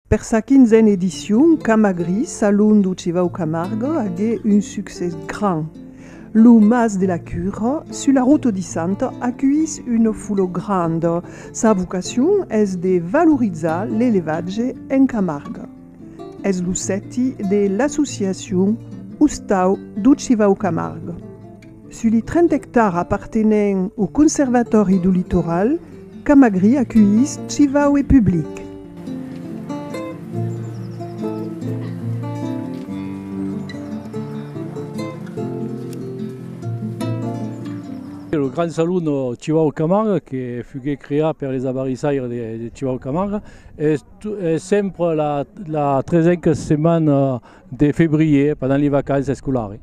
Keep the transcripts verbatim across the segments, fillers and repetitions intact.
Per sa quinzena edicion, Camagri, Salon dau Chivau Camargue, aguèt un succès grand. Lo Mas de la Cura, sus la rota di Santa, aculhís una fola granda. Sa vocacion es de valorizar l'elevatge en Camargue. Es lo sèti de l'associacion Ostau dau Chivau Camargue. Sus li trenta ectaras apartenents au Conservatòri dau Litoral, Camagri aculhís chivau e public. Lo grand salon Chivau Camargue, que fuguèt creat per les avarissaires de, de Chivau Camargue, es, to- es sempre la, la tresenca setmana de febrier, pendent li vacanças escolaras.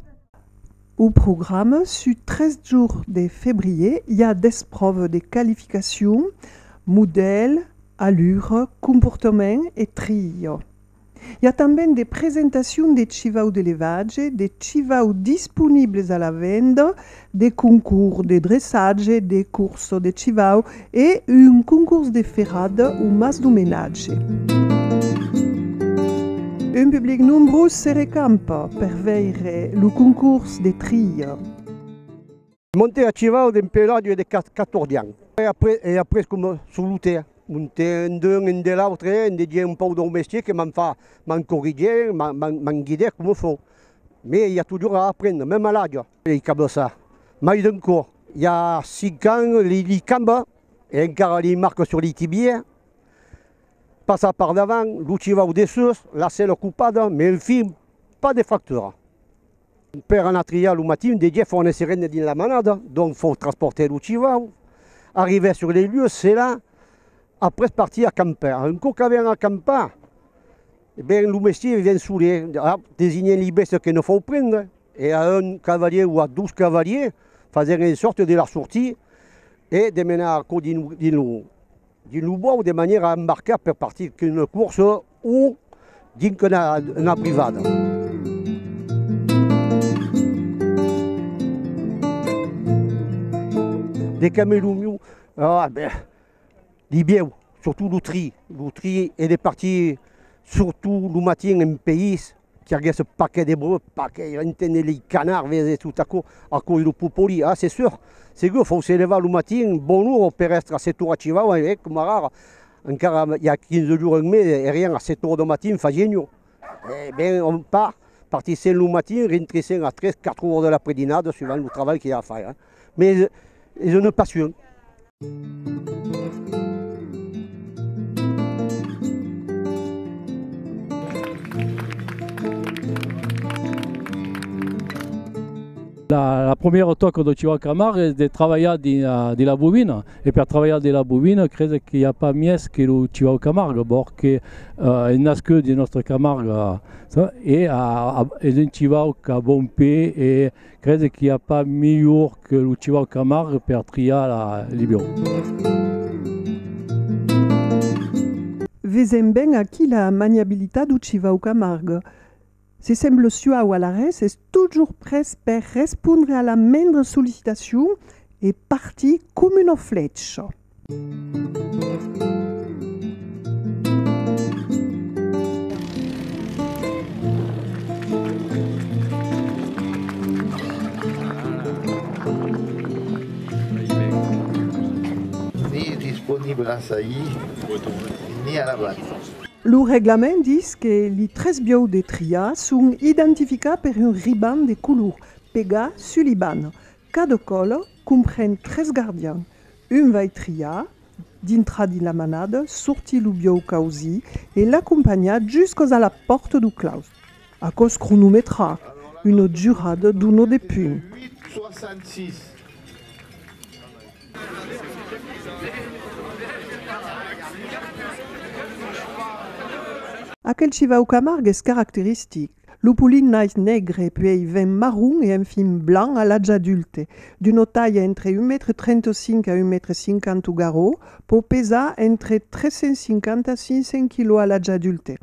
Au programa, sus tres jorns de febrier, i a d'espròvas de qualificacion, modèl, allura, comportament e tria. I a tanben de presentacions de chivau d'elevatge, de chivau disponibles a la venda, de concors de dressatge, de corsas de chivau e un concors de ferrada au Mas dau Menatge. Un public nombrós se recampa per veire lo concors de tria. Monte a chivau dempuèi l'atge de ca- catorze ans. E après, e après coma solotèr, monte en d'un, en de l'autre, en de gents un pauc dau mestier que m'an fa, m'an corrigit, m'an, m'an, m'an guidat coma fau. Mès i a totjorn a aprendre, mème a l'atge. Li cabeças, mai d'un còp. I a cinc ans, li, li camba, e encara li marca sus li tibias. Passa per davant, lo chivau dessús, la sèla copada, mès enfin, pas de fractura. Per anar triar lo matin, de gèt fau anar se rendre dins la manada, donc fau transportar lo chivau, arribar sus les lieux, selar, après partir acampar. Un còp qu'avèm acampat, e ben, lo mestier ven solet, ah, designem li bèstias que nos fau prendre, e a un cavalièr o a dos cavalièrs, fasèm en sòrta de las sortir e de menar aquò dins, dins lo, dins lo bòsc, de manièra a embarcar per partir qu'una corsa o dinc una, una privada. De camèl lo miu, ah, ben, li bieu, surtot lo tri. Lo tri es de partir, surtot lo matin en país, qu'i aguèsse paquet de bruch, paquet, entendre li canards, véser tot aquò, aquò es lo pus polit, ah, c'est sûr. Segur, fau se levar lo matin, bona ora, per èstre a sèt oras a chivau, e, e coma ara, encara i a quinze jorns en mai, eriam a sèt oras dau matin, fasiá nuech. E ben, on part, partissèm lo matin, rentrissèm a tres, quatre oras de l'après-dinada, suivant lo trabalh qu'i a a faire, eh. Mès es una passion. La, la premiera tòca dau chivau Camargue es de trabalhar dins la, dins la bovina. E per trabalhar dins la bovina, crese que i a pas mièlhs que lo chivau Camargue, bòrd que, eh, es nascut dins nòstra Camarga, sa, e a, a, es un chivau qu'a bon pè e crese que i a pas melhor que lo chivau Camargue per triar la, li bieu. Vesèm ben aquí la maniabilitat dau chivau Camargue. Se sembla suau a l'arrèst, es totjorn prèst per respondre a la mendra sollicitacion e partir coma una flècha. Ni disponible a sair, ni a lavar. Lo reglament ditz que li tres buòus de triar son identificats per un riban de color pegat sus li banas. Cada còla compren tres gardians. Un vai triar, dintrar dins la manada, sortir lo buòu causir e l'acompanhar juscas a la pòrta dau claustre. Aquò's cronometrat, una durada d'una de punts. Aquel chivau Camargue es caracteristic. Lo polin nais negre, puèi ven marron e enfin blanc a l'atge adulte. D'una talha entre un mètre trenta-cinc a un mètre cinquanta au garròt, pòu pesar entre tres cents cinquanta a cinc cents quilòs a l'atge adulte.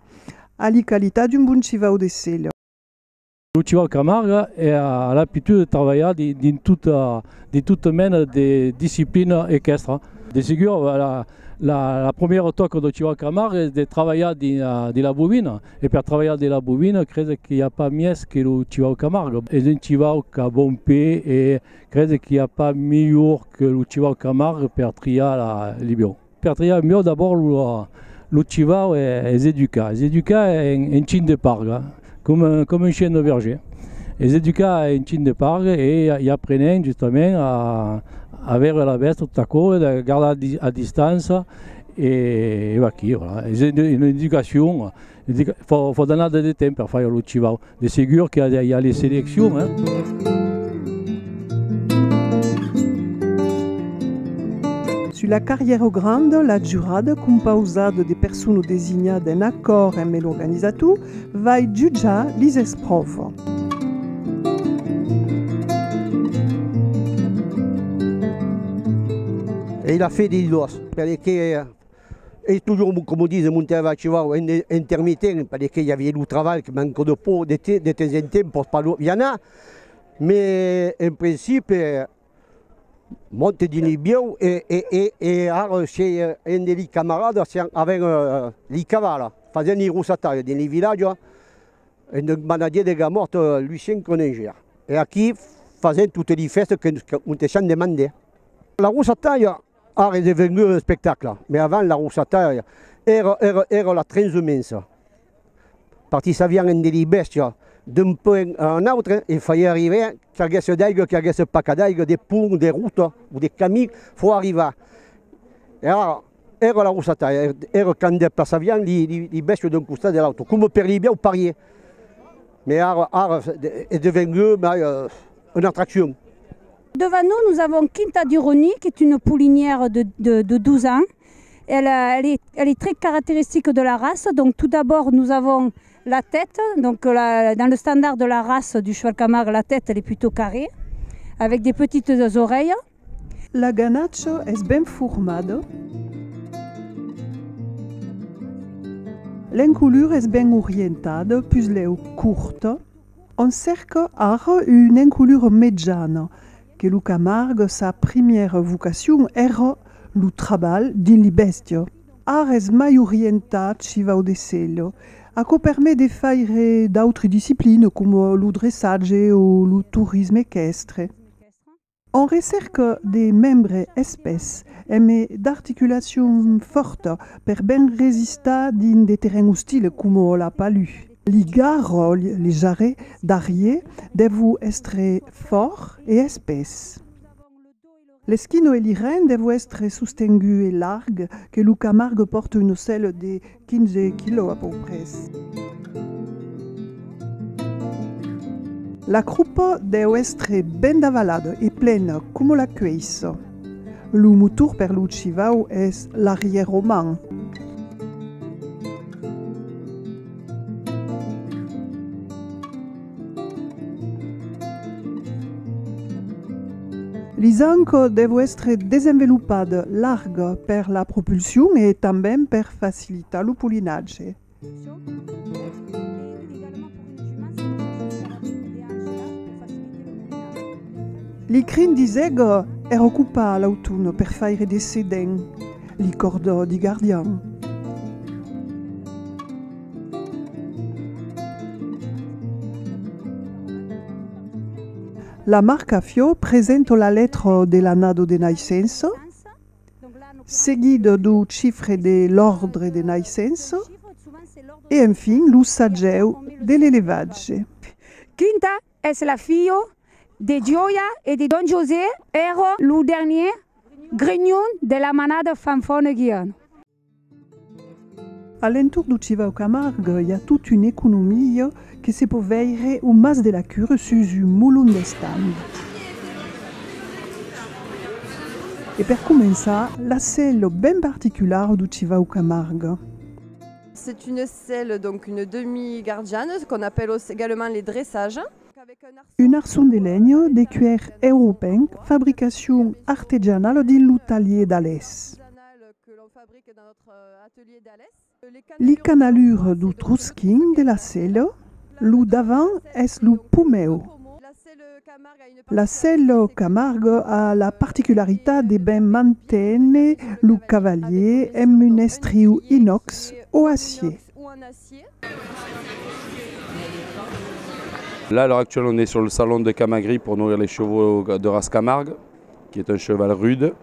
A li qualitat d'un bon chivau de sèla. Lo chivau Camargue a, a l'abituda de trabalhar di-, dins tota, dins tota mena de disciplina equèstra. De segur, la, la, la premiera tòca dau chivau Camargue es de trabalhar dins la, dins la bobina. E per trabalhar dins la bobina, crese que i a pas mièlhs que lo chivau Camargue. Es un chivau qu'a bon pè e crese que i a pas melhor que lo chivau Camargue per triar la, li buòus. Per triar un buòu, d'abòrd, lo, lo chivau es, es educat. Es educat en, en chin de parga, coma, coma un chien de berger. Es educat en chin de parga e i aprenèm justament a, a veire la bèstia tot aquò, de gardar a di-, a distància e, e vaquí, voilà. Es una, una educacion, educa-, fa, fa d'annadas de temps per faire lo chivau. De segur que i a, i a les seleccions, hein. Sus la Carrièra Granda, la jurada, compausada de personas designadas en acòrd emé l'organizator, vai jutjar lis espròvas. E la fe dei dos, perque es totjorn, coma dise, montar a chivau en, intermitent, perque i aviá lo trabalh que manca de pauc de te-, de temps en temps, pòs pas lo, i anar, mès en principi monte dins li buòus e, e, e, e ara se, eh, en de li camaradas, se avèm, eh, li cavalas, fasèm li rosatalhas dins li vilatges, en de manadier de Gamòrt, eh, Lucien Conengèr. E aquí fasèm totes li fèstas que, que, ont siam demandats. La rosatalha, ara es devengut un espectacle, mès avant la rosatalha èra, èra, èra la transumença. Partissaviam en de li bèstias d'un punt a un autre e faliá arribar, qu'aguèsse d'aiga, qu'aguèsse paca d'aiga, de ponts, de rotas o de camins, fau arribar. E ara, èra la rosatalha, èra quand desplaçaviam li, li, li bèstias d'un costat de l'autre, coma per li buòus parier. Mès ara, ara, es devengut mai, eh, una atraccion. Devant nous, nous avons Quinta Duroni, qui est une poulinière de, de, de douze ans. Elle, euh, elle est, elle est très caractéristique de la race. Donc, tout d'abord, nous avons la tête. Donc, la, dans le standard de la race du cheval Camargue, la tête, elle est plutôt carrée, avec des petites oreilles. La ganacha es ben formada. L'encolura es ben orientada, puslèu corta. Òm cèrca ara una encolura mejana, que lo Camargue, sa primièra vocacion èra lo trabalh dins li bèstias. Ara es mai orientat chivau de selha. Aquò permet de faire d'autri disciplinas coma lo dressatge o lo torisme equèstre. Òm recèrca de membres espés, emé d'articulacion fòrta per ben resistar dins de terrens ostils coma la palus. Li garras, li, li jarrets darrier dèvon èstre fòrts e espés. L'esquina e li rens dèvon èstre sostenguts e largs, que lo Camargue pòrta una selha de quinze quilòs a pauc près. La cropa deu èstre ben davalada e plena coma la cuèissa. Lo motor per lo chivau es l'arrièr-man. Lis ancas dèvon èstre desenvelopadas, largas per la propulsion e tanben per facilitar lo polinatge. Li crins di sèga èra copats a l'auton per faire de sedents, li còrdas di gardian. La marca Fiò presenta la letra de l'annada de naissença, seguida dau chifre de l'òrdre de naissença e, enfin, lo sagèu de l'elevatge. Quinta es la filha de Gioia e de Don José, èra lo dernier grinhon de la manada Fanfòna Guiana. A l'entorn dau chivau Camargue, i a tota una economia que se pòt veire au Mas de la Cura sus un molon d'estand. E per començar, la selha ben particulara dau chivau Camargue. C'est une selle, donc une demi-gardiane, qu'on appelle aussi également les dressages. Un arçon de lenha de cuèr europenc, fabricacion artesanala dins lo talhièr d'Alès. Li canaluras dau trosquin de la selha Lo davant es lo pomèu. La sèla Camarga a la particularitat de ben manténer lo cavalier emb un estriu inòx o acier. Là, à l'heure actuelle, on est sur le salon de Camagri pour nourrir les chevaux de race Camargue, qui est un cheval rude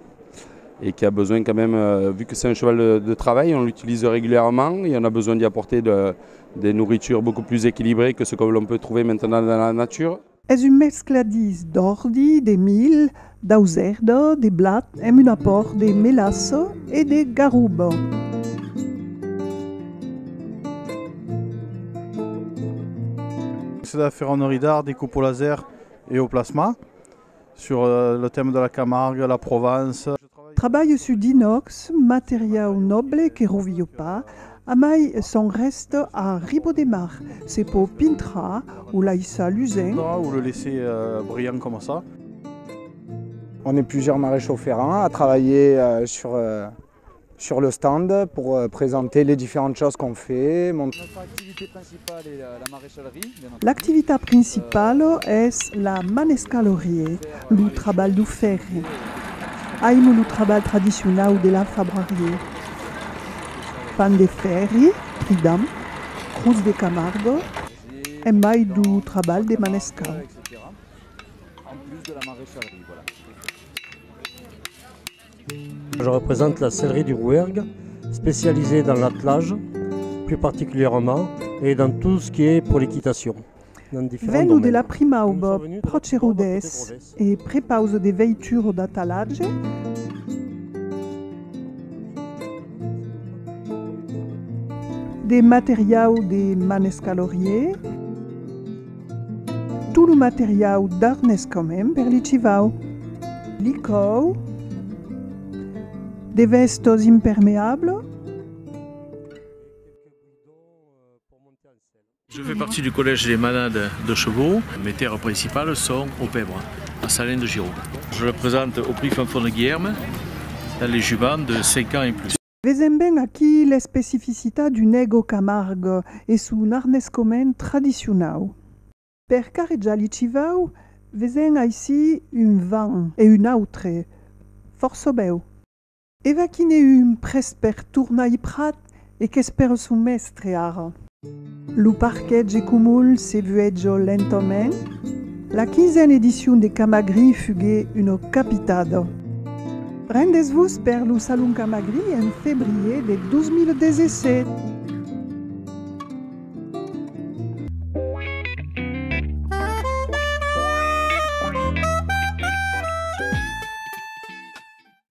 et qui a besoin quand même, euh, vu que c'est un cheval de, de travail, on l'utilise régulièrement et on a besoin d'y apporter de, des nourritures beaucoup plus équilibrées que ce que l'on peut trouver maintenant dans la nature. Es un mescladís d'òrdi, de milh, d'ausèrda, de blat, emb un apòrt de melassa e de garroba. C'est de la ferronnerie d'art, des coupes au laser et au plasma, sur, euh, le thème de la Camargue, la Provence. Trabalha sus d'inòx, materiau nòble que rovilha pas, amai son rèsta a riba de mar, se pòt pintrar o laissar lusent. Ou le laisser, euh, brillant comme ça. On est plusieurs maréchaux ferrants à travailler, euh, sur, euh, sur le stand pour, euh, présenter les différentes choses qu'on fait, montrer. Notre activité principale est la, la maréchalerie, bien entendu. L'activitat principala es la manescalariá, lo trabalh dau fèrri. Aimam lo trabalh tradicionau de la fabrariá. Pan de fèrri, trident, crotz de Camarga, e mai dau trabalh de manescau. En plus de la maréchalerie, voilà. Je représente la sellerie du Rouergue, spécialisée dans l'attelage, plus particulièrement, et dans tout ce qui est pour l'équitation, dans différents domaines. Vènon de la Primauba, pròche Rodés, e prepausa de veituras d'atalatge, de materiau de manescalariá, tot lo materiau d'arnescament per li chivaus, li còus, de vèstas impermeablas. Je fais partie du collège des manades de chevaux. Mes terres principales sont au Pèbre, à Salins-de-Giraules. Je le présente au prix Fanfan de Guilherme, dans les juments de cinq ans et plus. Vesèm ben aquí l'especificitat d'un Èga Camarga e son arnescament tradicionau. Per carrejar li chivaus, vesèm aicí un van e un autre, fòrça bèu. E vaquí-ne un prèst per tornar ai prats e qu'espèra son mèstre ara. Lo parquet e comol se vueja lentament. La quinzena edicion de Camagri fuguet una capitada. Rendètz-vos per lo Salon Camagri en febrier de dos mila dètz-e-sèt.